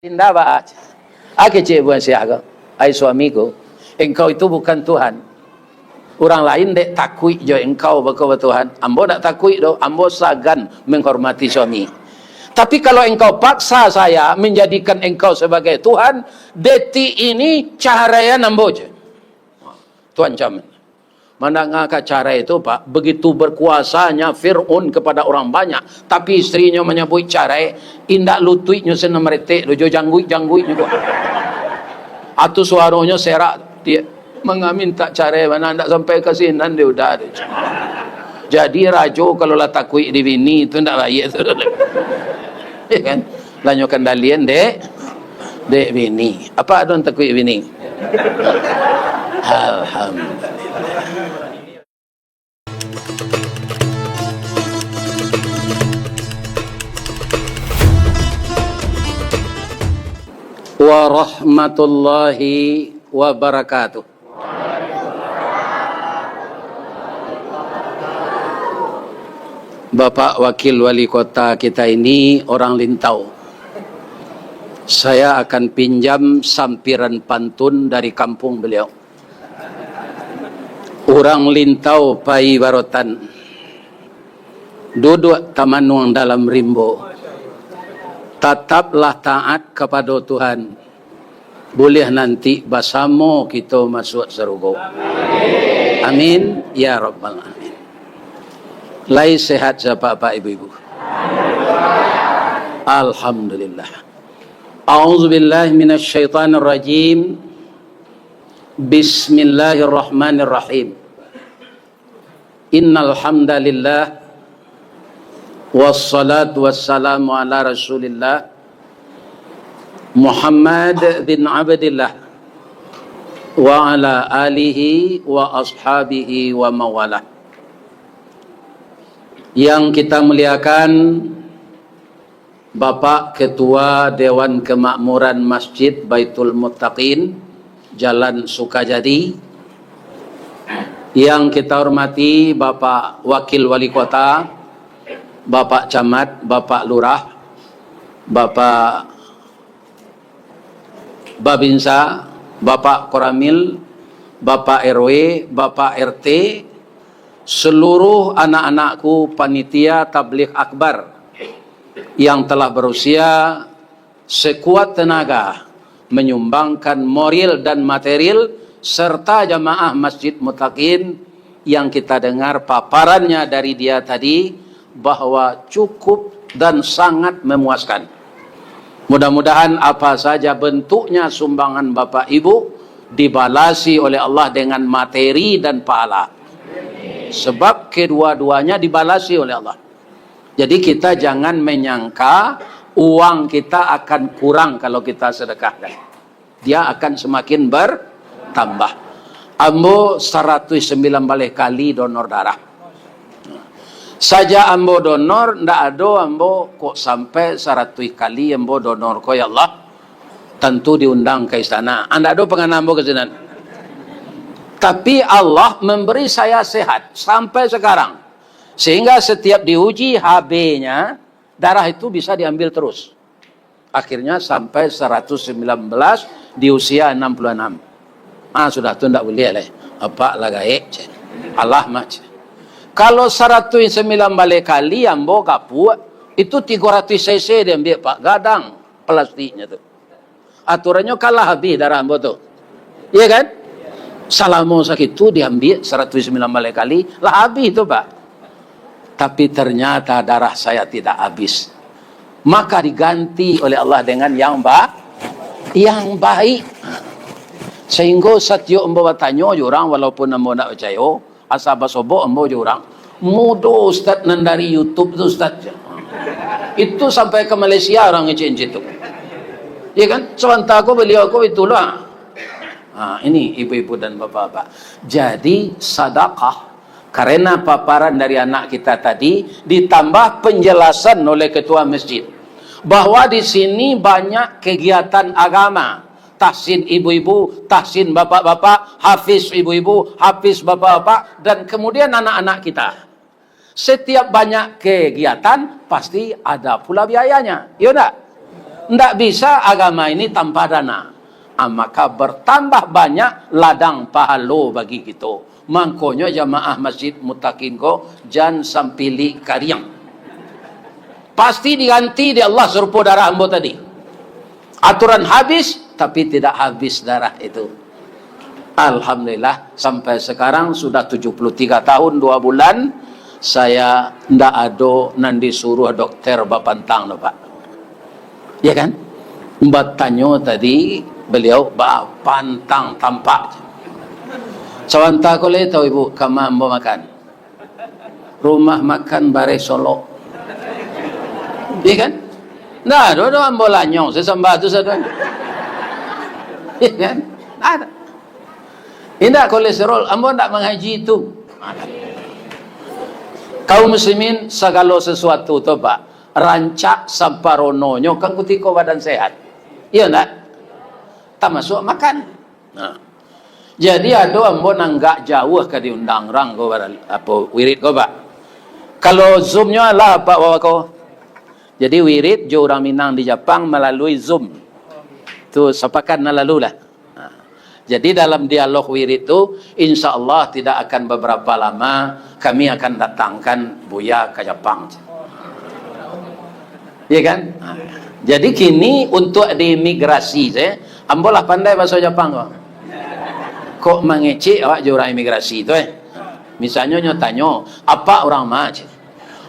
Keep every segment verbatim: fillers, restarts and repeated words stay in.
Indak ba, ah, kecek buah siah ko, ai suami ko, engkau itu bukan Tuhan. Urang lain dek takuik jo engkau bako ba Tuhan. Ambo ndak takuik doh, ambo sagan menghormati suami. Tapi kalau engkau paksa saya menjadikan engkau sebagai Tuhan, detik ini caraian ambo je. Tuan camen. Mandanga ka carai tu, Pak, begitu berkuasanya Fir'aun kepada orang banyak, tapi istrinyo manyabuik carai, indak lutuiknyo se nan maretek doh, jo jangguik-jangguiknyo ko. Atu suaronyo serak, dia mangamintak carai bana, ndak sampai ka sinan dia udah tu. Jadi rajo kalau lah takuik di bini tu ndak baik tu. Ya kan? Lah nyo kandalian dek, dek bini. Apa ado nan takuik bini? Alhamdulillah. Warahmatullahi wabarakatuh. Bapak Wakil Wali Kota kita ini orang Lintau. Saya akan pinjam sampiran pantun dari kampung beliau. Urang Lintau pai barotan, duduak tamanuang dalam rimbo. Tataplah taat kapado Tuhan, buliah nanti basamo kito masuak sarugo. Amin, ya rabbal alamin. Lai sehat sa, Bapak, Ibu-ibu? Alhamdulillah. A'udzubillahi minasyaitonirrajim. Bismillahirrahmanirrahim. Innal hamdalillah, wassalatu wassalamu ala Rasulillah, Muhammad bin Abdillah, wa ala alihi wa ashabihi wa mawalah. Yang kita muliakan, Bapak Ketua Dewan Kemakmuran Masjid Baitul Muttaqin, Jalan Sukajadi, yang kita hormati Bapak Wakil Wali Kota, Bapak Camat, Bapak Lurah, Bapak Babinsa, Bapak Koramil, Bapak R W, Bapak R T, seluruh anak-anakku panitia tabligh akbar yang telah berusia sekuat tenaga menyumbangkan moral dan material, serta jamaah Masjid Mutakin yang kita dengar paparannya dari dia tadi, bahwa cukup dan sangat memuaskan. Mudah-mudahan apa saja bentuknya sumbangan Bapak Ibu dibalasi oleh Allah dengan materi dan pahala. Sebab kedua-duanya dibalasi oleh Allah. Jadi kita jangan menyangka uang kita akan kurang kalau kita sedekahkan. Dia akan semakin bertambah. Ambo saratuih sambilan baleh kali donor darah. Saja ambo donor, ndak ado ambo kok sampai saratuih kali ambo donor ko, ya Allah. Tantu diundang ka istana. Ah, ndak ado pangana ambo ka sinan. Tapi Allah memberi saya sehat sampai sekarang. Sehingga setiap diuji H B-nya, darah itu bisa diambil terus. Akhirnya sampai seratus sembilan belas di usia enam puluh enam. Ah, sudah tu ndak buliah lai. Apak lah gaek, cek. Alah, mak, cek. Kalau saratus sambilan baleh kali ambo gapuak, itu tigo ratus cc diambiak, Pak. Gadang plastiknyo tu. Aturannyo kan lah habih darah ambo tu. Iya kan? Salamo sakitu diambiak saratus sambilan baleh kali, lah habih tu, Pak. Tapi ternyata darah saya tidak habis. Maka diganti oleh Allah dengan yang ba-, yang baik. Sehingga satiok ambo batanyo jo urang, walaupun ambo ndak picayo, asa basobok ambo jo urang. Mudo ustaz nan dari YouTube tu, ustaz. Itu sampai ke Malaysia orang ngecek-ngecek tu. Ya kan? Sementara ko beliau ko itulah. Ha, ini ibu-ibu dan bapak-bapak. Jadi, sadakah karena paparan dari anak kita tadi, ditambah penjelasan oleh ketua masjid, bahwa di sini banyak kegiatan agama, tahsin ibu-ibu, tahsin bapak-bapak, hafiz ibu-ibu, hafiz bapak-bapak, dan kemudian anak-anak kita. Setiap banyak kegiatan, pasti ada pula biayanya. Iya ndak? Ndak bisa agama ini tanpa dana. Ah, maka bertambah banyak ladang pahalo bagi kito. Mangkonyo jamaah Masjid Mutakin ko jan sampilik kariang. Pasti diganti di Allah surpo darah ambo tadi. Aturan habis, tapi tidak habis darah itu. Alhamdulillah, sampai sekarang sudah tujuh puluh tiga tahun dua bulan, saya ndak ado nan disuruh dokter bapantang tu, Pak. Ya kan? Batanyo tadi, beliau bapantang tampak. Sabanta ko lai tahu ibu, kama ambo makan. Rumah makan Bareh Solok. Iya kan? Nah, dodo ambo lanyong, sasambah tu sadonyo. Iya kan? Ada. Indak kolesterol, ambo ndak mangaji tu. Kaum muslimin, sagalo sesuatu tu, Pak, rancak samparononyo kan kutiko badan sehat. Iya ndak? Tamasuak makan. Nah. Jadi ado ambo nan agak jauah ka diundang urang ko, bara-, apo, wirid ko, Pak. Kalau Zoom-nyo alah, Pak, wawa ko. Jadi wirid jo urang Minang di Japang malalui Zoom. Tu sapakat nan lalu lah. Nah. Jadi dalam dialog wirid tu, insya Allah tidak akan beberapa lama kami akan datangkan Buya ka Japang. Iya kan? Nah. Jadi kini untuk di imigrasi, saya, ambo lah pandai bahaso Japang ko. Kok mangecek awak jo urang imigrasi tu, eh? Misalnyo nyo tanyo, "Apa urang ma?" cek.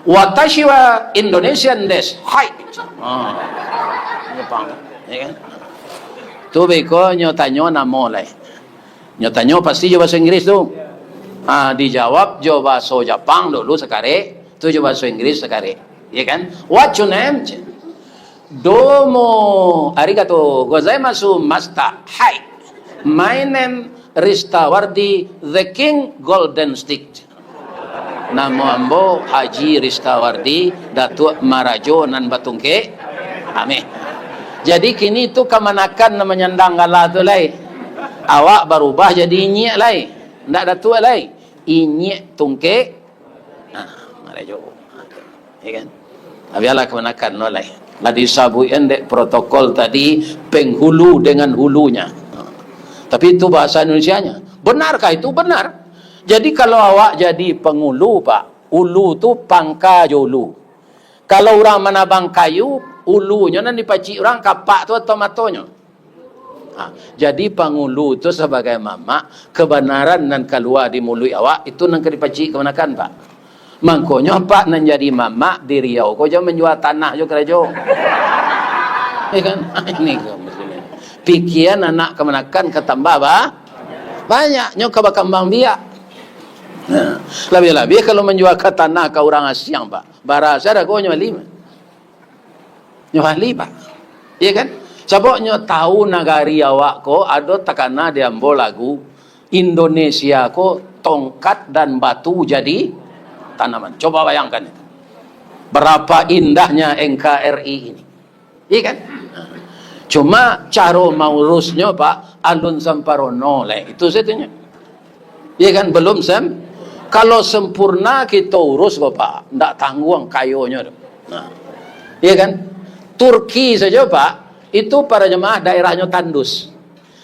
"Watashi wa Indonesian desu." "Hai." Ah, Japang. Ya kan? Tu beko nyo tanyo namo lai. Nyo tanyo pasti jo bahaso Inggris tu. Ah, dijawab jo bahaso Japang dulu sakarek, tu jo bahaso Inggris sakarek. Ya kan? "What your name?" cek. "Domo arigato gozaimasu, Master." "Hai, my name Ristawardi the King Golden Stick." "Namo ambo Haji Ristawardi, Datuak Marajo nan batungkek ameh." Jadi kini tu kamanakan nan manyandang gala tu lai. Awak barubah jadi inyiak lai. Ndak datuak lai. Inyiak tungkek. Ah, Marajo. Ya kan? Bialah kamanakan lo lai. Lah disabuikan dek protokol tadi, penghulu dengan hulunya. Tapi itu bahasa Indonesianya. Benarkah itu? Benar. Jadi kalau awak jadi pangulu, Pak, ulu tu pangka jo ulu. Kalau urang manabang kayu, ulunyo nan dipacik urang, kapak tu atau matonyo. Ha, jadi pangulu tu sabagai mamak, kabanaran nan kalua di muluik awak, itu nan ka dipacik kamanakan, Pak. Mangkonyo, Pak, nan jadi mamak di Riau ko jan manjua tanah jo karajo. Ya kan? Ini ko muslimin. Pikian anak kamanakan ka tambah ba-, banyak, nyo ka bakambang biak. Nah, labiah-labiah kalau manjua ka tanah ka urang asiang, Pak. Bara sia dagonyo bali, Pak. Nyo ahli, Pak. Iya kan? Sabab nyo tahu nagari awak ko ado takana di ambo lagu, Indonesia ko tongkat dan batu jadi tanaman. Coba bayangkan itu. Berapa indahnya N K R I ini. Iya kan? Cuma caro maurusnyo, Pak, alun samparono lai. Itu satunyo. Iya kan? Belum sem-, kalau sempurna kito urus ko, Pak, ndak tangguang kayonyo tu. Nah. Iya kan? Turki sajo, Pak, itu para jemaah daerahnyo tandus.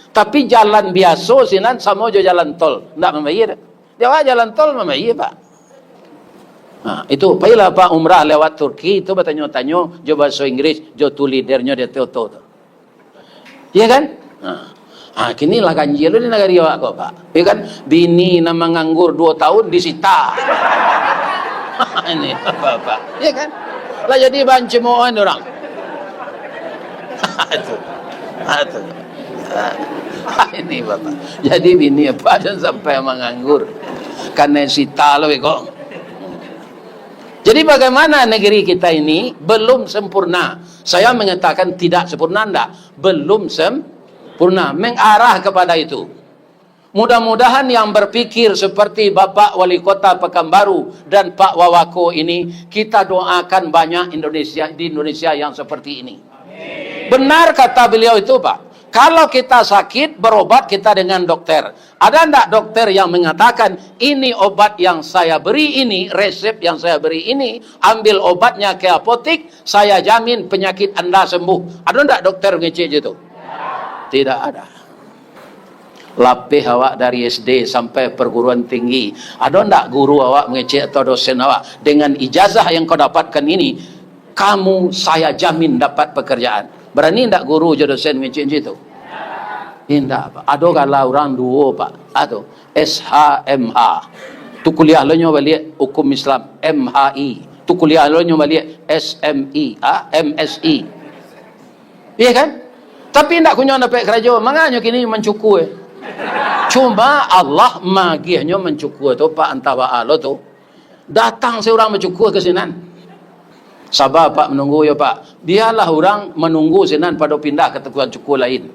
Tapi jalan biaso sinan samo jo jalan tol, ndak mambayia doh. Di awak jalan tol mambayia, Pak. Nah, itu, pailah Pak umrah lewat Turki, itu batanyo-tanyo jo bahaso Inggris, jo tu leadernyo di ateh oto tu. Iya kan? Nah. Ah, kini lah ganjil di nagari awak ko, Pak. Iya kan? Bini nan manganggur duo tahun disita. Ini, Bapak. Iya kan? Lah jadi bahan cemoohan urang. Itu. Itu. Ah, ini, Bapak. Jadi bini apa jan sampai manganggur. Kanai sita lo beko. Jadi bagaimana negeri kita ini belum sempurna. Saya mengatakan tidak sempurna, ndak. Belum sempurna. Mengarah kepada itu. Mudah-mudahan yang berpikir seperti Bapak Wali Kota Pekanbaru dan Pak Wawako ini, kita doakan banyak Indonesia, di Indonesia yang seperti ini. Benar kata beliau itu, Pak. Kalau kita sakit, berobat kita dengan dokter. Ada ndak dokter yang mengatakan, "Ini obat yang saya beri ini, resep yang saya beri ini, ambil obatnya ke apotik, saya jamin penyakit anda sembuh"? Ada ndak dokter ngecek je tu? Tidak ada. Lapeh awak dari S D sampai perguruan tinggi. Ado ndak guru awak mengecek atau dosen awak, "Dengan ijazah yang kau dapatkan ini, kamu saya jamin dapat pekerjaan"? Berani ndak guru jo dosen mengecek macam itu? Indak, Pak. Ado gala urang duo, Pak. Ado S H M H. Tu kuliah lo nyo baliak hukum Islam, M H I. Tu kuliah lo nyo baliak S M I, ah, M S I. Iya kan? Tapi indak kunyo dapek karajo, manganyo kini mancukua. Cuma Allah magiahnyo mancukua tu, Pak, antah baa lo tu. Datang se urang bacukua ka sinan. Saba, Pak, manunggu yo, Pak. Bialah urang manunggu sinan pado pindah ka tukang cukua lain.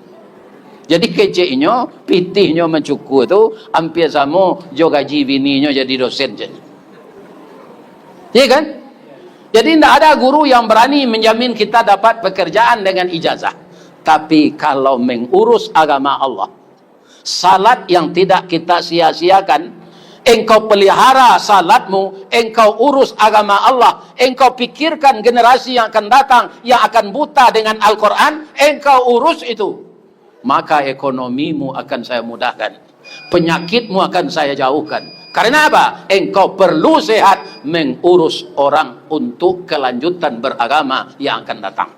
Jadi keceknyo, pitihnyo mancukua tu ampia samo jo gaji bininyo jadi dosen, ceknyo. Iya kan? Jadi, ndak ada guru yang berani menjamin kita dapat pekerjaan dengan ijazah. Tapi, kalau mengurus agama Allah, salat yang tidak kita sia-siakan, engkau pelihara salatmu, engkau urus agama Allah, engkau pikirkan generasi yang akan datang, yang akan buta dengan Al-Quran, engkau urus itu, maka ekonomimu akan saya mudahkan. Penyakitmu akan saya jauhkan. Karena apa? Engkau perlu sehat mengurus orang untuk kelanjutan beragama yang akan datang.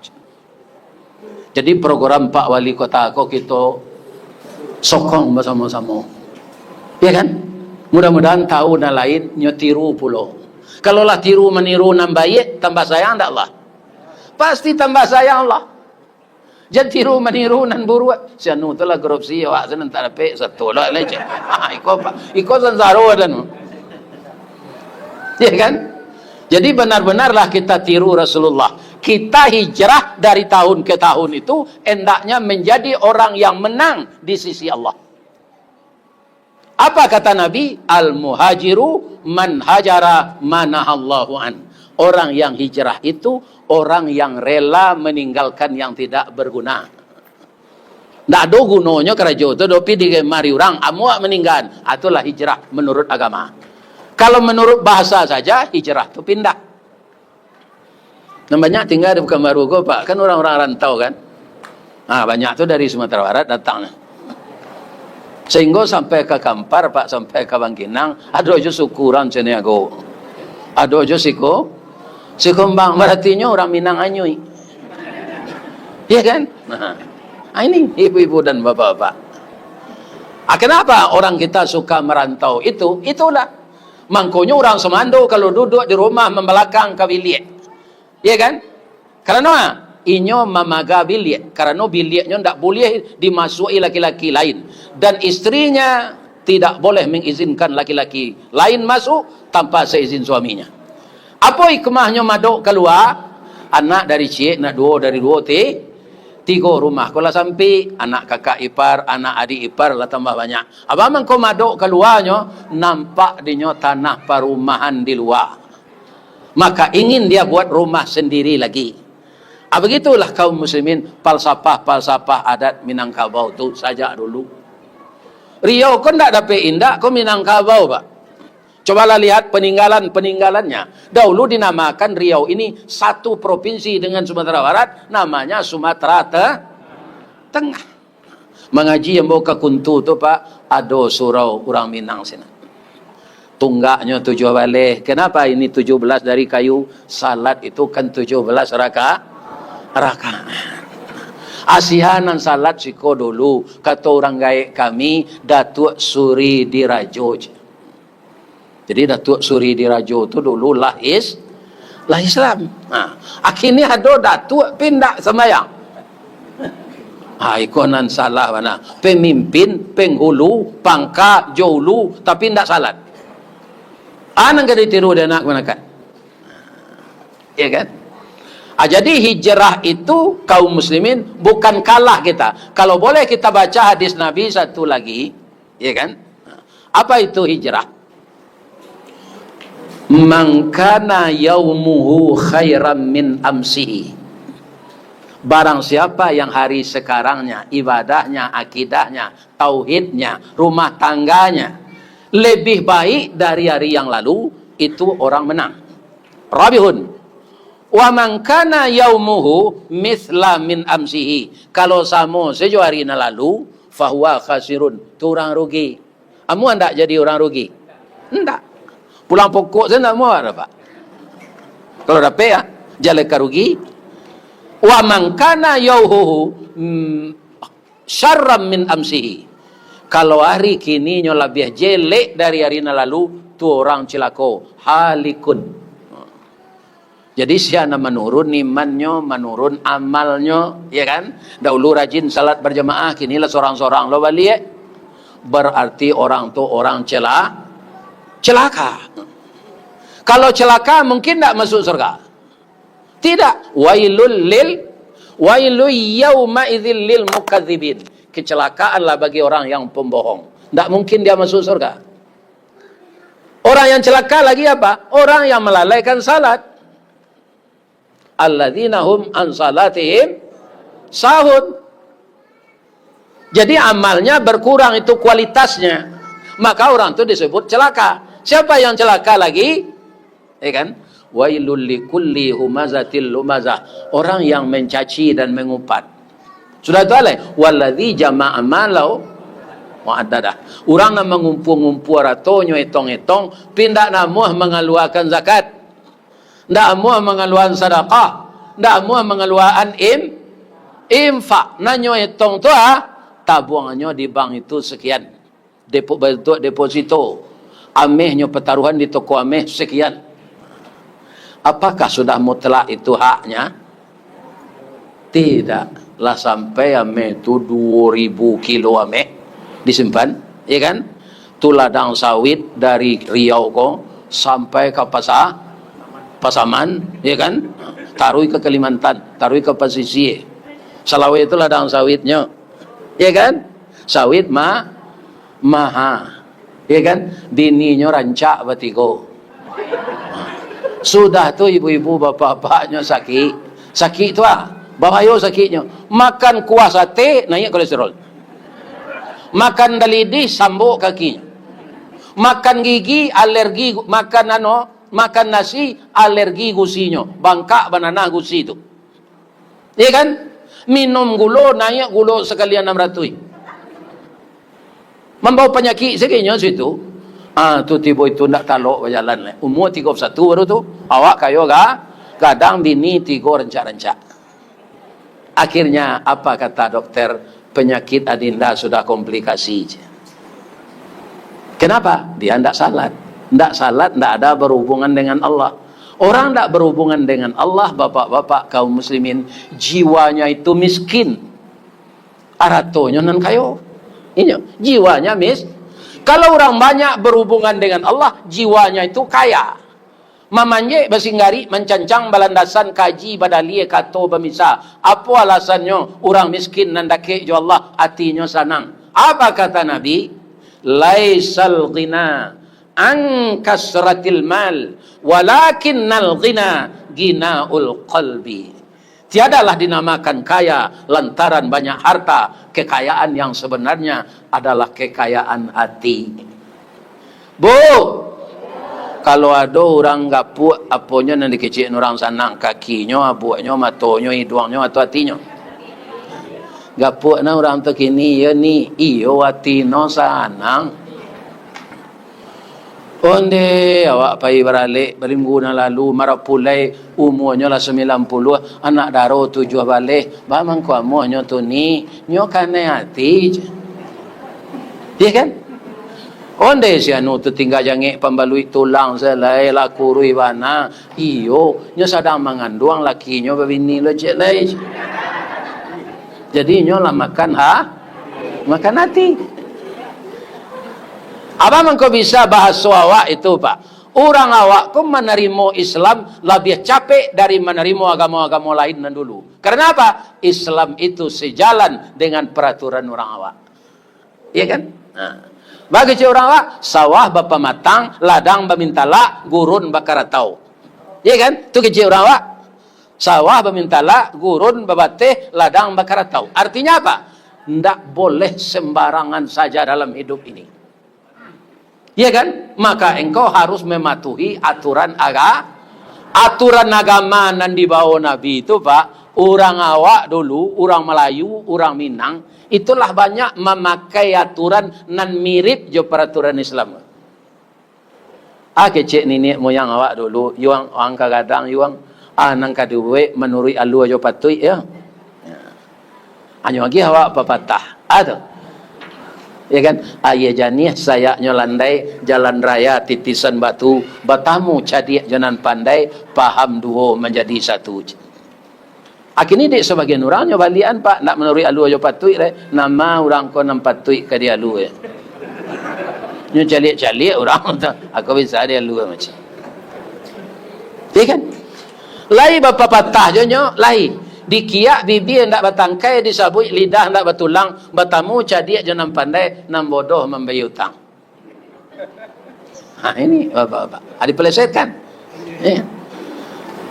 Jadi, program Pak Wali Kota ko kito sokong basamo-samo. Ya kan? Mudah-mudahan tahun nan lain nyo tiru pulo. Kalau lah tiru maniru nan baiak, tambah sayang ndak Allah? Pasti tambah sayang Allah. Jan tiru maniru nan buruak. Si anu tu lah korupsi, awak tu nan tak dapek, satu lah leceh. Ha, iko, Pak. Iko sansaro ado nu. Ya kan? Jadi, benar-benarlah kita tiru Rasulullah. Kita hijrah dari tahun ke tahun itu hendaknya menjadi orang yang menang di sisi Allah. Apa kata Nabi? "Al-muhajiru man hajara ma nahallahu an." Orang yang hijrah itu orang yang rela meninggalkan yang tidak berguna. Ndak ado gunonyo karajo tu, dopi di mari urang, amuak maninggaan. Ah, itulah hijrah menurut agama. Kalau menurut bahasa saja, hijrah tu pindah. Nan banyak tingga di Pekanbaru ko, Pak, kan urang-urang rantau, kan? Ha, banyak tu dari Sumatera Barat datang. Sehingga sampai ka Kampar, Pak, sampai ka Bangkinang, ado jo suku urang Caniago. Ado jo siko, Sikumbang, baratinyo urang Minang anyuik. Iya kan? Nah, ha, ini ibu-ibu dan bapak-bapak. Ah, kenapa orang kita suka merantau itu? Itulah. Mangkonyo urang sumando kalau duduak di rumah mambalakang ka biliak. Iya kan? Karano, ah, inyo mamaga biliak. Karano biliaknyo ndak buliah dimasuak-i laki-laki lain. Dan istrinya tidak boleh mengizinkan laki-laki lain masuk tanpa seizin suaminya. Apo hikmahnyo madok kalua? Anak dari ciek, nak duo dari duo, ti-, tigo, rumah ko lah sampik, anak kakak ipar, anak adik ipar lah tambah banyak. Apo mangko madok kaluanyo, nampak dinyo tanah parumahan di lua. Maka ingin dia buat rumah sendiri lagi. Ah, begitulah kaum muslimin, falsafah-falsafah adat Minangkabau tu sajak dulu. Riau ko ndak dapek indak ko Minangkabau, Pak. Cobalah lihat peninggalan-peninggalannya. Dahulu dinamakan Riau ini satu provinsi dengan Sumatera Barat, namanya Sumatera Te-, Tengah. Mangaji ambo ka Kuntu tu, Pak, ado surau urang Minang sinan. Tunggaknyo tujuah baleh. Kenapa ini tujuh belas dari kayu? Salat itu kan tujuh belas raka-, rakaat. Asia nan salat siko dulu, kato urang gaek kami, Datuak Suri Dirajo. Jadi, Datuak Suri Dirajo tu dulu lah is-, lah Islam. Ha, akhirnya ado datuak pindah sambayang. Ha, iko nan salah bana. Pemimpin, penghulu, pangka, jo ulu, tapi ndak salat. Ah, nan ka ditiru dek anak kamanakan. Ya kan? Ah, jadi hijrah itu kaum muslimin bukan kalah kita. Kalau boleh kita baca hadis Nabi satu lagi, ya kan? Apa itu hijrah? "Man kana yaumuhu khairan min amsihi." Barang siapa yang hari sekarangnya, ibadahnya, akidahnya, tauhidnya, rumah tangganya lebih baik dari hari yang lalu, itu orang menang. Rabihun. Wa man kana yaumuhu mitsla min amsihi. Kalau samo sajo hari nan lalu, fahuwa khasirun. Tu urang rugi. Amuah ndak jadi urang rugi? Ndak. Pulang pokok sajo ndak amuah dapek. Kalau dapek, ya, jaleh ka rugi. Wa man kana yaumuhu, mm, syarran min amsihi. Kalau hari kininyo labiah jelek dari hari nan lalu, tu urang cilako. Halikun. Jadi, sia nan manurun imannyo, manurun amalnyo, ya kan? Dahulu rajin salat bajamaah, kini lah sorang-sorang lo baliak. Berarti orang tu orang cela-, celaka. Kalau celaka, mungkin ndak masuk surga? Tidak. Wailul lil, wailul yauma idzil lil mukadzibin. Kecelakaanlah bagi orang yang pembohong. Ndak mungkin dia masuk surga. Orang yang celaka lagi apa? Orang yang melalaikan salat. Alladzina hum an salatihim sahun. Jadi, amalnya berkurang itu kualitasnya. Maka orang tu disebut celaka. Siapa yang celaka lagi? Ya kan? Wailul likulli humazatil lumazah. Orang yang mencaci dan mengupat. Sudah tu alai, walladzi jama'a malau wa addadah. Urang nan mangumpua-ngumpua aratonyo etong-etong, pindak namuah mangaluakan zakat. Ndak amuah mangaluakan sadakah, ndak amuah mangaluakan im-, infak. Nan nyo etong tu, ah, tabuangnyo di bank itu sekian. Depo-, bantuak deposito. Amehnyo pataruhan di toko ameh sekian. Apakah sudah mutlak itu haknya? Tidak. Lah sampai ameh tu duo ribu kilo ameh disimpan, ya kan? Tu ladang sawit dari Riau ko sampai ka Pasa-, Pasaman, ya kan? Taruih ka Kalimantan, taruih ka Pasisia. Salawai tu ladang sawitnyo, ya kan? Sawit ma-, maha, ya kan? Bininyo rancak batigo. Sudah tu ibu-ibu, bapak-bapaknyo sakik. Sakik tu, ah, bahayo sakiknyo. Makan kuah sate, naiak kolesterol. Makan dalidih, sambok kakinyo. Makan gigi, alergi, makan ano, makan nasi, alergi gusinyo. Bangkak bananah gusi tu. Ya kan? Minum gulo, naiak gulo sakali anam ratuih. Mambawa panyakik sakinyo situ. Ah, tu tibo itu ndak talok bajalan lai. Umua tigo puluah satu baru tu. Awak kayo ga-, gadang, bini tigo rancak-rancak. Akhirnya, apa kata dokter? Penyakit adinda sudah komplikasi. Kenapa? Dia ndak salat. Ndak salat, ndak ada berhubungan dengan Allah. Orang ndak berhubungan dengan Allah, bapak-bapak kaum muslimin, jiwanya itu miskin. Aratonyo nan kayo. Inyo, jiwanya mis-, kalau urang banyak berhubungan dengan Allah, jiwanya itu kaya. Mamanjek basinggarik, mancancang balandasan, kaji badalie, kato bamisa. Apo alasannyo? Urang miskin nan dakek jo Allah, atinyo sanang. Apa kata Nabi? "Laisal ghina an kasratil mal, walakinnal ghina ghinaul qalbi." Tiadalah dinamakan kaya lantaran banyak harta. Kekayaan yang sebenarnya adalah kekayaan hati. Bu, kalau ado urang gapuak, aponyo nan dikecek urang sanang? Kakinyo, abuaknyo, matonyo, iduangnyo, atau atinyo? Gapuak nah urang tu kini, iyo ni, iyo, atino sanang. Onde awak pai baralek, bariminggu nan lalu, marapulai, umuanyo lah sambilan puluah, anak daro tujuah baleh, baa mangko amuahnyo tu ni, nyo kanai ati, jar. Iyo kan? Onde si anu tu tingga jangek pambaluik tulang se lai, lah kuruih bana. Iyo, nyo sadang manganduang lakinyo babini lo ciek lai. Jadi inyo lah makan ha-, makan ati. Apo mangko bisa bahaso awak itu, Pak? Urang awak ko manarimo Islam labiah capek dari manarimo agamo-agamo lain nan dulu. Karena apa? Islam itu sejalan dengan peraturan urang awak. Iya kan? Nah. Bagi kecek urang awak, sawah bapamatang, ladang bamintalak, gurun bakaratau. Iya kan? Tu kecek urang awak. Sawah bamintalak, gurun babateh, ladang bakaratau. Artinya apa? Ndak boleh sembarangan saja dalam hidup ini. Iya kan? Maka engkau harus mematuhi aturan aga-, aturan agama nan dibawa Nabi itu, Pak. Urang awak dulu, urang Malayu, urang Minang, itulah banyak mamakai aturan nan mirip jo paraturan Islam. Ah, kecek niniak moyang awak dulu, yuang, ang kagadang, yuang. Ah, nan ka dibuek manuruik alua jo patuik, yo. Anyo agiah awak papatah. Ah, tu. Ya kan? Aia janiah sayaknyo landai, jalan raya titisan batu, batamu cadiak jo nan pandai, paham duo manjadi satu. Akini dek sabagian urang nyo balian, Pak, ndak manuruik alua jo patuik lai. Nama urang ko nan patuik ka dialua? Nyo caliak-caliak urang tu, ako bisa dialua macam. Ya kan? Lai bapapatah jo nyo, lai. Dikiak bibia ndak batangkai, disabuik lidah ndak batulang, batamu cadiak jo nan pandai, nan bodoh mambayia utang. Ha, ini bapak-bapak. Ha, dipelesetkan. Ya.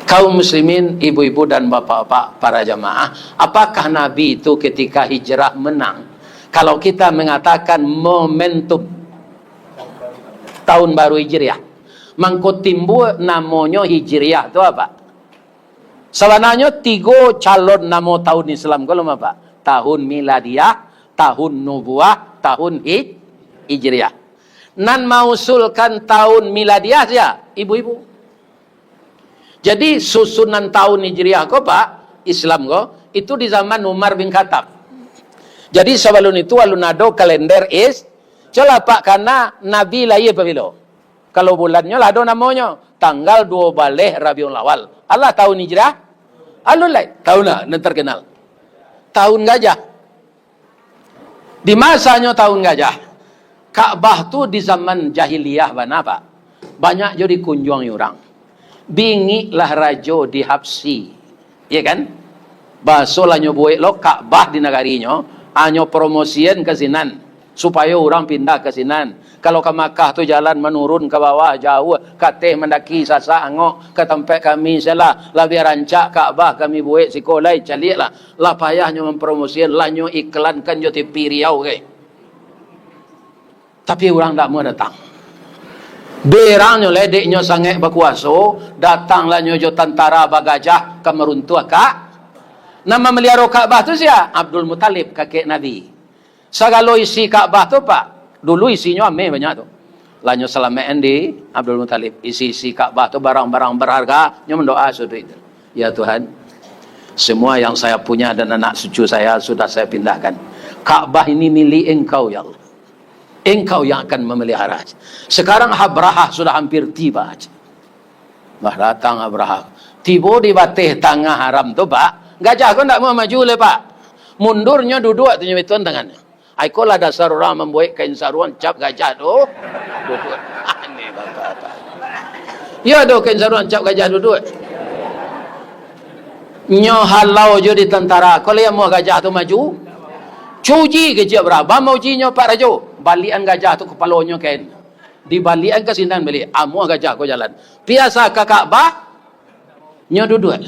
Kaum muslimin, ibu-ibu dan bapak-bapak, para jamaah, apakah Nabi itu ketika hijrah menang? Kalau kita mengatakan momentum tahun baru Hijriah, mangko timbua namonyo Hijriah tu apa? Sabananyo tigo calon namo tahun Islam ko lo, Pak. Tahun Miladiah, tahun Nubuah, tahun Hij-, Hijriah. Nan mausulkan tahun Miladiah sia? Ibu-ibu. Jadi, susunan tahun Hijriah ko, Pak, Islam ko, itu di zaman Umar bin Khattab. Jadi, sabalun itu alun ado kalender Is-, colah, Pak, kana Nabi lahia pabilo? Kalau bulannyo lah ado namonyo, tanggal duo baleh Rabiul Awal. Alah tahun Hijrah? Alun lai. Tahun lah nan terkenal. Tahun gajah. Di masanyo tahun gajah, Ka'bah tu di zaman jahiliyah bana, Pak. Banyak jo dikunjuangi urang. Bingiklah rajo di Habsyi. Iya kan? Baso lah nyo buek lo Ka'bah di nagarinyo, anyo promosian ka sinan, supayo urang pindah ka sinan. Kalau ka Makkah tu jalan manurun ka bawah jauah, ka ateh mandaki sasak angok, ka tampek kami salah, labiah rancak Ka'bah kami buek siko lai, caliaklah. Lah payahnyo mampromosian, lah nyo iklankan jo T V Riau, gai. Tapi urang ndak mau datang. Berangnyo lai, dek nyo sangaik bakuaso, datanglah nyo jo tantara bagajah ka maruntuah Ka-, nan mamaliharo Ka'bah tu sia? Abdul Muthalib, kakek Nabi. Sagalo isi Ka'bah tu, Pak, dulu isinyo ameh banyak tu. Lah nyo salamaik di Abdul Muthalib. Isi-isi Ka'bah tu barang-barang berharga, nyo mandoa suduik tu. Ya Tuhan, semua yang saya punya dan anak cucu saya sudah saya pindahkan. Ka'bah ini milik Engkau, ya Allah. Engkau yang akan memelihara. Sekarang Abrahah sudah hampir tiba. Bah datang Abrahah. Tibo di bateh tangah haram tu, Pak. Gajah ko ndak mau maju lai, Pak. Mundurnyo duduak tu nyo bituan tangannyo. Ai, iko lah dasar urang mambuek kain saruang cap gajah tu. Duduak. Aneh bapak-bapak. Iyo do kain saruang cap gajah duduak. Nyo halau jo di tantara. Kalau yang mau gajah tu maju, cuji kecek berabah mau uji nyo Pak Rajo. Balian gajah tu kapalonyo kain. Dibalian ka sinan baliak. Amuah gajah ko jalan. Piasa ka Ka'bah, nyo duduak.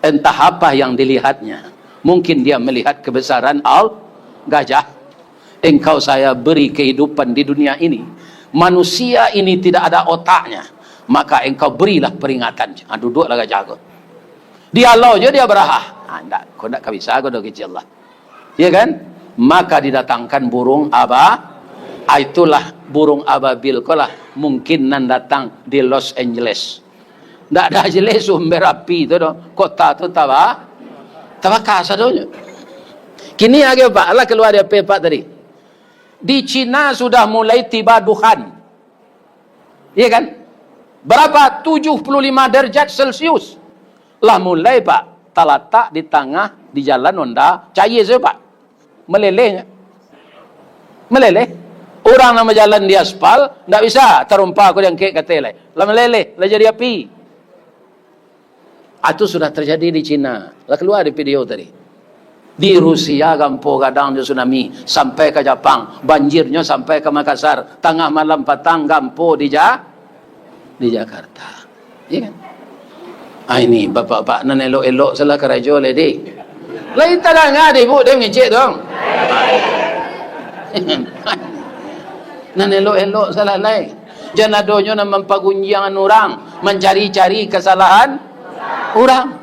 Entah apa yang dilihatnya. Mungkin dia melihat kebesaran al-, gajah. Engkau saya beri kehidupan di dunia ini. Manusia ini tidak ada otaknya. Maka engkau berilah peringatan. Ha, duduaklah gajah ko. Dialau jo di Abrahah. Ha, ndak, ko ndak ka bisa ko do kecek Allah. Ya kan? Maka didatangkan burung aba-, ah, itulah burung ababil ko lah mungkin nan datang di Los Angeles. Ndak ada jelas sumber api tu doh. Kota tu taba-, tabaka sadonyo. Kini agiah, Pak, alah kalua di ape, Pak, tadi. Di Cina sudah mulai tiba duhan. Iya kan? Berapa? Tujuh puluh lima derajat Celcius. Lah mulai, Pak, talatak di tangah, di jalan Honda, cair sajo, Pak. Meleleh. Meleleh. Urang nan bajalan di aspal, ndak bisa tarompa ko diangkek ka ateh lai. Lah meleleh, lah jadi api. Ah, tu sudah terjadi di Cina. Lah kalua di video tadi. Di Rusia gampo gadang jo tsunami, sampai ka Japang, banjirnyo sampai ka Makassar, tangah malam patang gampo di Ja-, di Jakarta. Iya kan? Ah, ini, bapak-bapak, nan elok-elok salah karajo lai, dek. Lai tadanga dek ibu, dek mangecek tu. Nan elok-elok salah lai. Jan adonyo nan mampagunjiangan urang, mancari-cari kasalahan urang.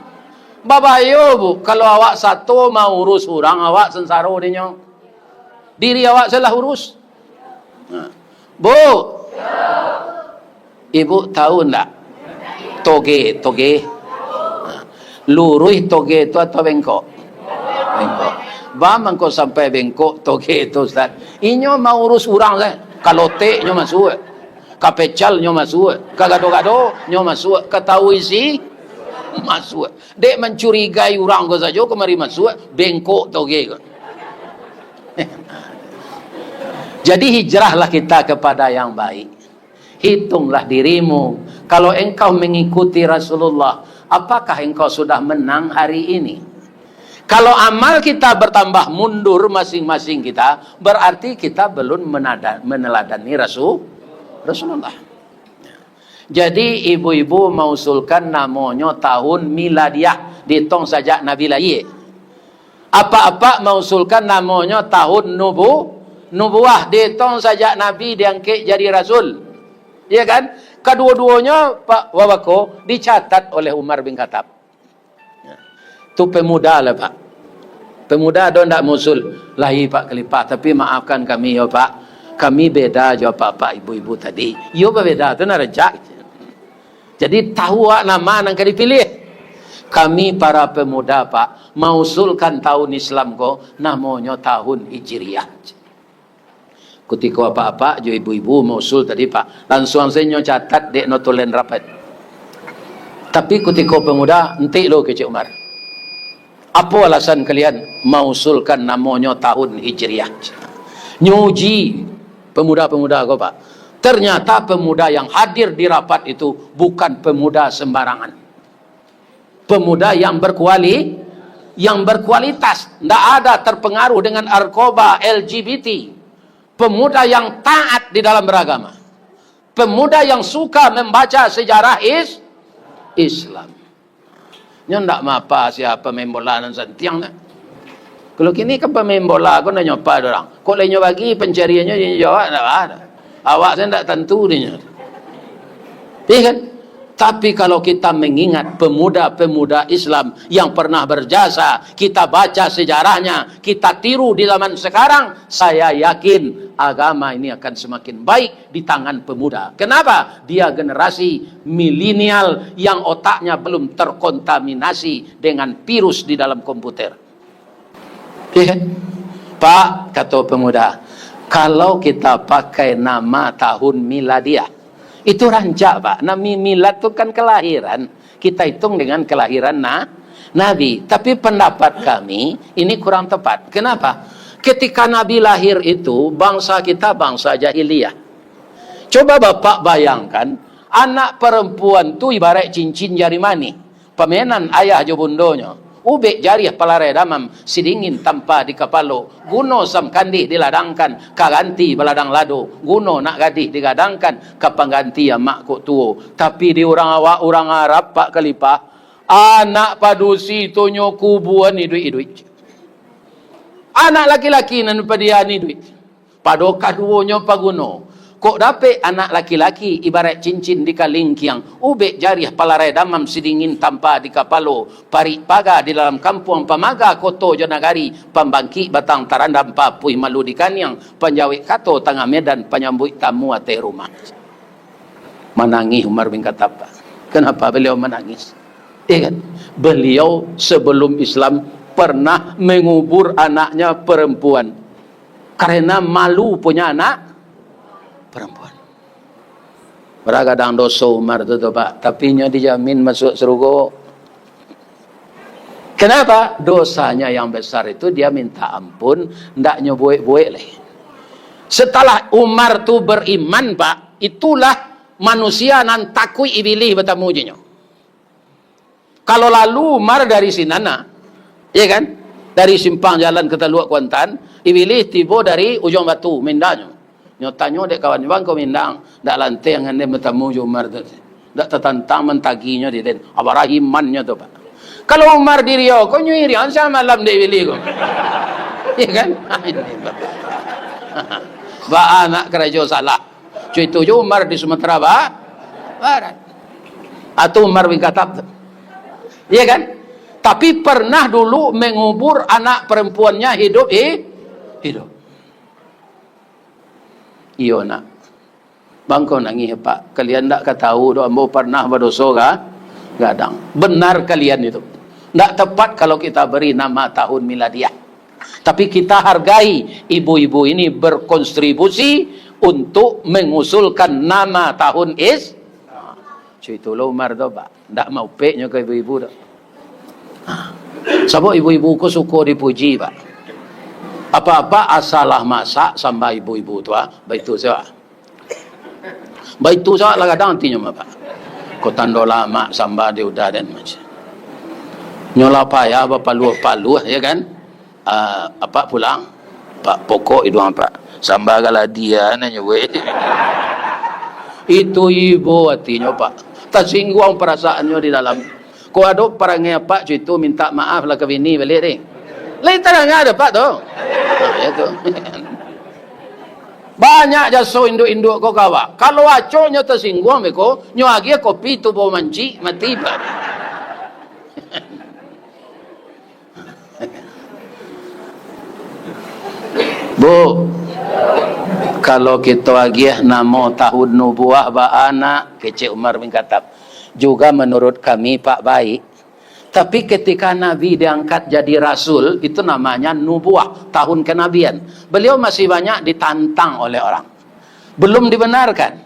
Babayo, Bu, kalau awak sato maurus urang, awak sansaro dinyo. Diri awak salah urus. Nah. Bu, ibu tahu ndak? Toge, toge. Nah. Luruih toge tu atau bengkok? Bengkok. Ba mangko sampai bengkok toge tu, Ustaz? Inyo maurus urang sajo. Kalotek nyo masuak. Ka pecal nyo masuak. Ka gado-gado nyo masuak. Ka tahu isi masuak. Dek mancurigai urang ko sajo, kamari masuak, bengkok toge ko. Jadi, hijrahlah kita kepada yang baik. Hitunglah dirimu. Kalau engkau mengikuti Rasulullah, apakah engkau sudah menang hari ini? Kalau amal kita bertambah mundur masing-masing kita, berarti kita belum menada-, meneladani Rasul-, Rasulullah. Jadi, ibu-ibu mausulkan namonyo tahun miladiah, diitong sajak Nabi lahia. Apak-apak mausulkan namonyo tahun nubu-, nubuah, diitong sajak Nabi diangkek jadi rasul. Iya kan? Kaduo-duonyo, Pak Wawako, dicatat oleh Umar bin Khattab. Tu pemuda lah, Pak. Pemuda ado ndak mausul? Lai, Pak Khalifah, tapi maafkan kami yo, Pak. Kami beda jo apak-apak ibu-ibu tadi. Iyo babeda, tu nan rancak. Jadi, tahu awak nama nan ka dipilih. Kami para pemuda, Pak, mausulkan tahun Islam ko namonyo tahun Hijriah. Kutiko apak-apak jo ibu-ibu mausul tadi, Pak, lansuang sajo nyo catat dek notulen rapet. Tapi kutiko pemuda, entik lo kecek Umar. Apo alasan kalian mausulkan namonyo tahun Hijriah? Nyo uji pemuda-pemuda ko, Pak. Ternyata pemuda yang hadir di rapat itu bukan pemuda sembarangan. Pemuda yang berkuali-, yang berkualitas, ndak ada terpengaruh dengan narkoba, L G B T. Pemuda yang taat di dalam beragama. Pemuda yang suka membaca sejarah is-, Islam. Nyo ndak mapa sia pamain bola nan santiang nyo. Kalau kini kan pamain bola ko ndak nyo apa doh urang. Kok lai nyo bagi pancariannyo, inyo jawab ndak ada. Awak sajo ndak tantu dinyo. Iya kan? Tapi kalau kita mengingat pemuda-pemuda Islam yang pernah berjasa, kita baca sejarahnya, kita tiru di zaman sekarang, saya yakin agama ini akan semakin baik di tangan pemuda. Kenapa? Dia generasi milenial yang otaknya belum terkontaminasi dengan virus di dalam komputer. Iya kan? "Pak," kato pemuda, "kalau kita pakai nama tahun miladiah, itu rancak, Pak. Nami milad tu kan kelahiran. Kita hitung dengan kelahiran na-, Nabi. Tapi pendapat kami, ini kurang tepat. Kenapa? Ketika Nabi lahir itu, bangsa kita bangsa jahiliyah. Coba Bapak bayangkan, anak perempuan tu ibarat cincin jari manih. Pamenan ayah jo bundonyo. Ubek jariah palarai damam, sidingin tampa di kapalo. Guno sam kandih diladangkan, ka ganti baladang lado. Guno nak gadih digadangkan, ka pangganti amak kok tuo." Tapi di urang awak, urang Arab, Pak Khalifah, anak padusi tu nyo kubuan iduik-iduik. Anak laki-laki nan padian iduik. Pado kaduonyo paguno. Kok dapek anak laki-laki ibarat cincin di kalingkiang, ubek jariah palarai damam sidingin tampa di kapalo, parik paga di dalam kampuang, pamaga koto jo nagari, pambangkik batang tarandam, papuih malu di kaniang, panjawek kato tangah medan, panyambuik tamu ateh rumah. Manangih Umar bin Khattab. Kenapa beliau manangis? Iya kan? Beliau sebelum Islam pernah mengubur anaknya perempuan. Karena malu punya anak perempuan. Bara gadang doso Umar tu, tu, Pak. Tapi nyo dijamin masuk surga. Kenapa? Dosanya yang besar itu dia minta ampun, ndak nyo buek-buek leh. Setelah Umar tu beriman, Pak, itulah manusia nan takuik Ibilih batamu jo nyo. Kalau lalu Umar dari sinan, nah, ya kan? Dari simpang jalan ka Taluak Kuantan, Ibilih tibo dari Ujuang Batu, mindanyo. Nyo tanyo dek kawan, "Bang, ko mindang, ndak lanteh angannyo batamu jo Umar tu." Dak tatantang mantaginyo di den. Abarahiman nyo tu, Pak. Kalau Umar di Riau ko, nyo irian samalam dek bili ko. Ya kan? Ba anak karajo salah. Cuito jo Umar di Sumatera Ba-, Barat. Atau Umar bin Khattab tu. Iya kan? Tapi pernah dulu mengubur anak perempuannya hidup, hi-, hidup. Iyo, nak. Bangko nangih, Pak. Kalian ndak ka tahu doh, ambo pernah badoso ka gadang. Benar kalian itu. Ndak tepat kalau kita beri nama tahun miladiah. Tapi kita hargai ibu-ibu ini berkontribusi untuk mengusulkan nama tahun Is-, cuito lo Umar tu, Pak. Ndak maupeknyo ka ibu-ibu tu. Ha. Sabab ibu-ibu ko suko dipuji, Pak. Apa-apa asalah masak sambah ibu-ibu tu, ah, baitu sajo. Baitu sajo lah gadang atinyo mah, Pak. Ko tando lamak sambah di udah den macam. Nyo lah payah bapaluah-paluah, ya kan? Ah, apak pulang, Pak, pokok iduang apak. Sambah galadia nyo weh. Itu ibo atinyo, Pak. Tasingguang perasaannyo di dalam. Ko ado parangai apak cuito minta maaf lah ka bini baliak deh. Lai tarang ado, Pak, tu. Nah, ya tu. Banyak jaso induak-induak ko ka awak. Kalau acok nyo tasingguang beko, nyo agiah kopi tu bau mancik, mati, Pak. Bu, kalau kito agiah namo tahun nubuah baanak, kecek Umar bin Khattab, juga menurut kami, Pak, baik. Tapi ketika Nabi diangkat jadi rasul, itu namanya nubuah, tahun kenabian. Beliau masih banyak ditantang oleh orang. Belum dibenarkan.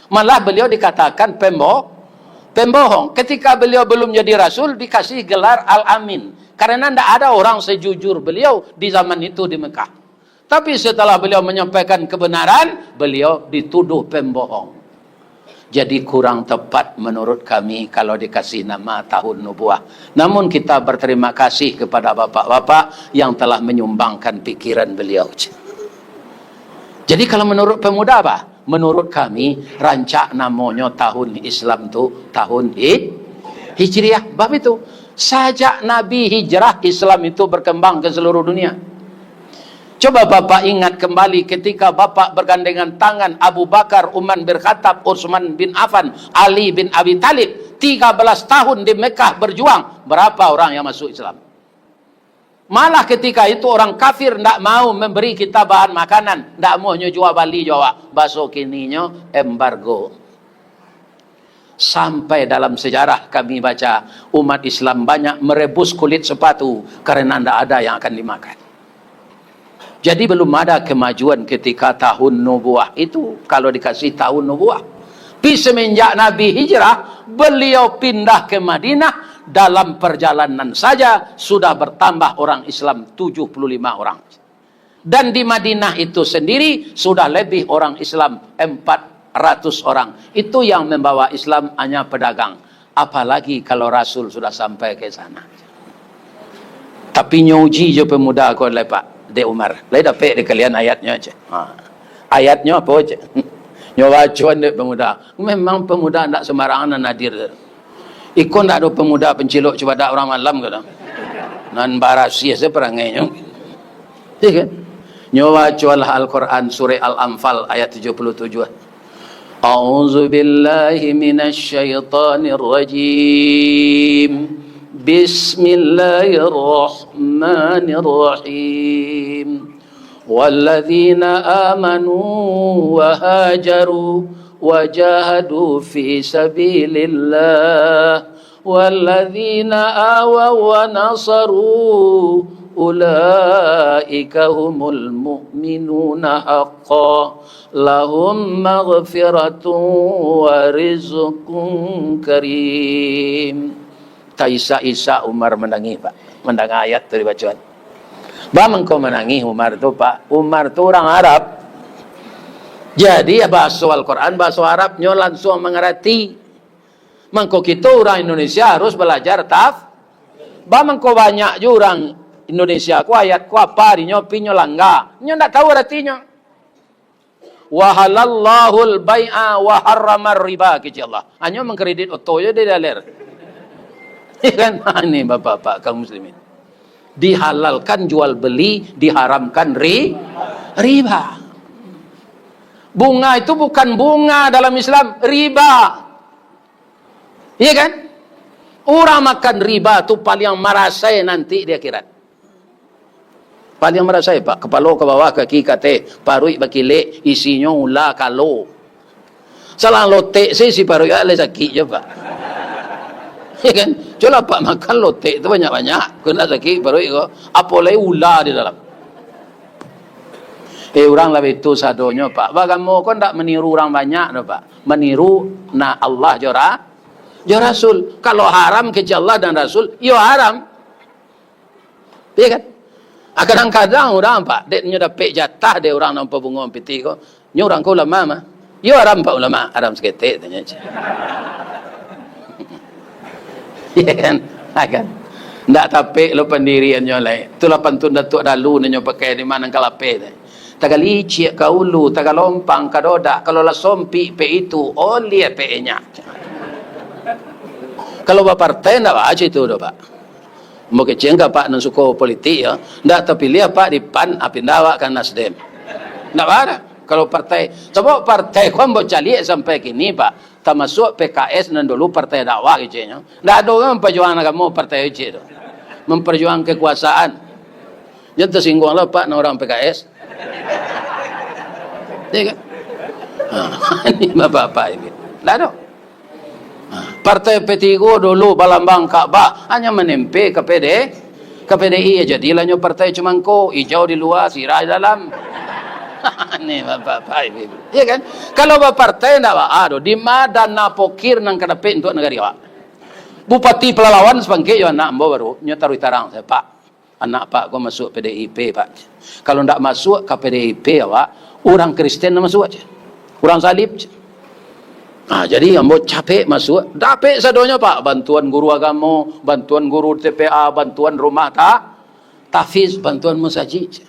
Malah beliau dikatakan pembo-, pembohong. Ketika beliau belum jadi rasul, dikasih gelar Al-Amin. Karena ndak ada orang sejujur beliau di zaman itu di Mekah. Tapi setelah beliau menyampaikan kebenaran, beliau dituduh pembohong. Jadi kurang tepat menurut kami kalau dikasih nama tahun nubuah. Namun kita berterima kasih kepada bapak-bapak yang telah menyumbangkan pikiran beliau. Jadi kalau menurut pemuda apa? Menurut kami, rancak namonyo tahun Islam tu tahun Hij-, Hijriah. Bab itu, sajak Nabi hijrah, Islam itu berkembang ke seluruh dunia. Coba Bapak ingat kembali ketika Bapak bergandengan tangan Abu Bakar, Umar bin Khattab, Utsman bin Affan, Ali bin Abi Thalib, tiga belas tahun di Mekah berjuang, berapa orang yang masuk Islam? Malah ketika itu orang kafir ndak mau memberi kita bahan makanan, ndak mau nyo jual bali jo awak. Baso kininyo embargo. Sampai dalam sejarah kami baca, umat Islam banyak merebus kulit sepatu karena ndak ada yang akan dimakan. Jadi belum ada kemajuan ketika tahun nubuah itu, kalau dikasih tahun nubuah. Tapi semenjak Nabi hijrah, beliau pindah ke Madinah, dalam perjalanan saja sudah bertambah orang Islam tujuh puluh lima orang. Dan di Madinah itu sendiri sudah lebih orang Islam empat ratus orang. Itu yang membawa Islam hanya pedagang. Apalagi kalau Rasul sudah sampai ke sana. Tapi nyo uji jo pemuda ko lai, Pak, dek Umar. Lai dapek di kalian ayatnyo, cek. Ha. Ayatnyo apo, cek? Nyo bacoan dek pemuda. Memang pemuda ndak sembarangan nan hadir tu. Iko ndak ado pemuda pencilok cubadak urang malam ko tu. Nan barasiah se parangainyo. Iya kan? Nyo bacolah Al-Quran surah Al-Anfal ayat tujuh puluh tujuh. A'udzu billahi minasy syaithanir rajim. Bismillahirrahmanirrahim. Walladzina amanu wa hajaru wa jahadu fi sabilillah, walladzina awaw wa nasaru, ulaika humul mu'minuna haqqan, lahum maghfiratun wa rizqun karim. Taisak-isak Umar manangih, Pak, mandanga ayat tu dibacoan. Ba mangko manangih Umar tu, Pak? Umar tu urang Arab. Jadi, ya, bahaso Al-Quran, bahaso Arab, nyo lansuang mangarati. Mangko kito urang Indonesia harus balajar taf-, ba mangko banyak jo urang Indonesia ko ayat ko apa dinyo, pi nyo langga. Nyo ndak tahu aratinyo. "Wa halallahul bai'a wa harramar riba," kecek Allah. Hanyo mangkredit oto je di daler. Ya kan? Ha, ini bapak-bapak kaum muslimin. Dihalalkan jual beli, diharamkan ri-, riba. Bunga itu bukan bunga dalam Islam, riba. Iya kan? Urang makan riba tu paliang marasai nanti di akhirat. Paliang marasai, Pak. Kapalo ka bawah, kaki ka ateh, paruik bakilek, isinyo ula kalo. Salah lotek se isi paruik, ah, lai sakik je, Pak. Ya kan? Cubolah Pak makan lotek tu banyak-banyak, kena sakik paruik ko. Apo lai ula di dalam. Eh, urang lah baitu sadonyo, Pak. Baagamo ko ndak maniru urang banyak doh, Pak. Maniru na Allah jo ra-, jo Rasul. Kalau haram kecek Allah dan Rasul, yo haram. Iya kan? Ah, kadang-kadang urang, Pak, dek nyo dapek jatah dek urang nan pabungo pitih ko, nyo urang ko ulama mah. Yo haram, Pak, ulama? Haram saketek, tanyo ceh. Iya kan? Ha, kan? Ndak tapek lo pandiriannyo lai. Itulah pantun Datuak Dalu nan nyo pakai di ma nan ka lapeh tu. Tagalicik ka ulu, tagalompang ka dodak, kalau lah sompik pek itu, oliah pek enyak. Kalau bapartai ndak baa ceh itu doh, Pak. Ambo kecek ka Pak nan suko politik, yo. Ndak tapiliah Pak di pan, ah, pindah awak ka Nasdem. Ndak baa doh. Kalau partai, sabab partai ko ambo caliak sampai kini, Pak. Tamasuak P K S nan dulu partai dakwah keceknyo. Ndak ado urang mampajuang agamo partai kecek tu. Mampajuang kekuasaan. Jan tasingguang lah, Pak, nan urang P K S. Iya kan? Ha, ini bapak-bapak ini. Ndak ado. Ha, partai P tiga dulu balambang Ka'bah, hanyo manempe ka P D, ka P D I, ya jadilah nyo partai cumangko, ijau di lua, sirah di dalam. Ini bapak-bapak ini. Iya kan? Kalau bapartai ndak baa doh, di ma dana pokir nan ka dapek untuak nagari awak? Bupati Pelalawan sapangkek jo anak ambo baru, nyo taruih tarang sajo, Pak. Anak Pak ko masuak P D I P, Pak. Kalau ndak masuak ka P D I P awak, urang Kristen nan masuak ceh. Urang Salib ceh. Nah, jadi ambo capek masuak, dapek sadonyo, Pak. Bantuan guru agamo, bantuan guru T P A, bantuan rumah ta-, tahfiz, bantuan musajik ceh.